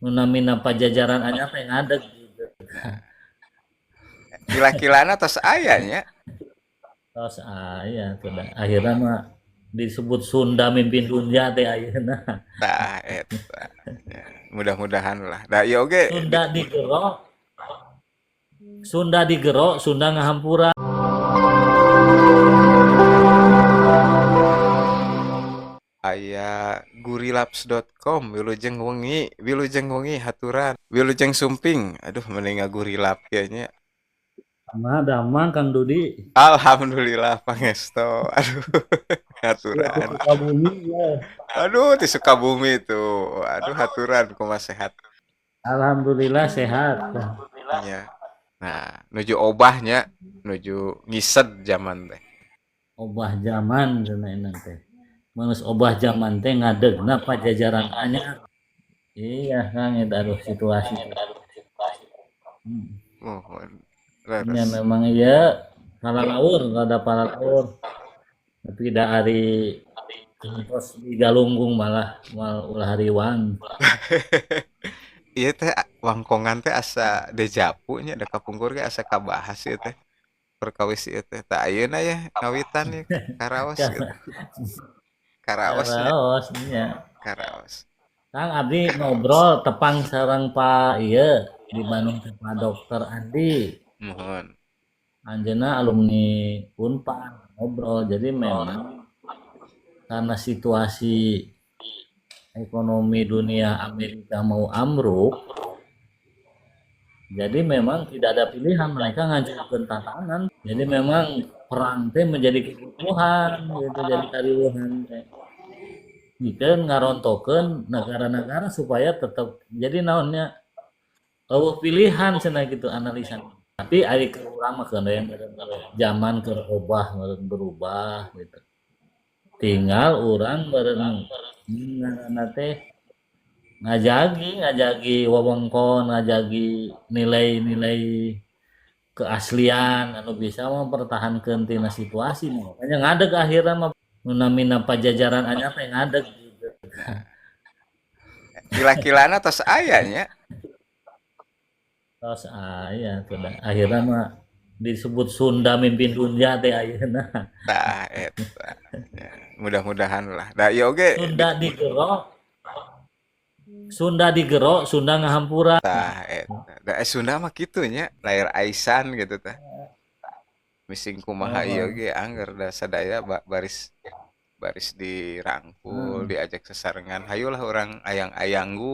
Nu namina Pajajaran anyar teh ngadeg gitu. Nah, kila-kilana tos aya nya. Tos aya tuh da. Akhirna mah disebut Sunda mimpin dunia teh ayeuna. Tah eta. Ya, mudah-mudahan lah. Da ieu oge Sunda digero, Sunda digero, Sunda ngahampura. Aya gurilapz.com wilujeng wengi haturan wilujeng sumping, aduh mending ngagurilap kieu nya. Sama damang Kang Dudi. Alhamdulillah pangesto, aduh haturan. Sukabumi ya. Aduh di Sukabumi tuh, aduh haturan kumaha sehat? Alhamdulillah sehat. Iya. Nah, nuju obahnya, nuju ngised zaman teh. Obah zaman cenah enak teh. Mun geus obah zaman teh ngadegna Pajajaran anyar. Iya Kang eta aduh situasi. Mohon. Ya Leres. memang iya palalaur rada palalaur. Tapi da ari tos di Galunggung malah moal ulah hariwang. Ieu teh wangkongan teh asa dejapu nya, da kapungkur ge asa kabahas ieu teh. Perkawis ieu teh. Tah ayeuna ya ngawitan ye karaos gitu. Karaos nya. Karaos nya. Karaos. Kang abdi ngobrol tepang sareng Pak ieu di Bandung teh Pak Dokter Andi. Mohon. Anjeunna alumni Unpad ngobrol. Jadi memang karena situasi ekonomi dunia Amerika mau ambruk, jadi memang tidak ada pilihan, mereka ngajukan tatanan. Jadi memang perang teh menjadi kebutuhan gitu, jadi kariweuhan teh. Mikeun ngarontokeun negara-negara supaya tetap jadi naonnya eueuh pilihan cenah gitu analisa. Tapi ari keur urang mah keun zaman keur obah meureun berubah gitu. Tinggal urang meureun ngaranna teh ngajagi wewengkon, ngajagi nilai-nilai keaslian anu bisa mempertahankeun tina situasi. Makanya ngadeg akhirna mah nu namina Pajajaran anyar teh ngadeg gitu. Nah. Kila-kilana tos aya nya. Tos aya tuh da. Akhirna mah disebut Sunda mimpin dunia teh ayeuna. Tah eta. Ya, mudah-mudahan lah. Da ieu oge Sunda digero, Sunda digero, Sunda ngahampura. Tah eta. Da Sunda mah kitu nya, lahir aisan gitu tah. Mising kumaha ieu ge angger da sadaya baris baris dirangkul, diajak sesarengan, hayulah urang ayang-ayanggu.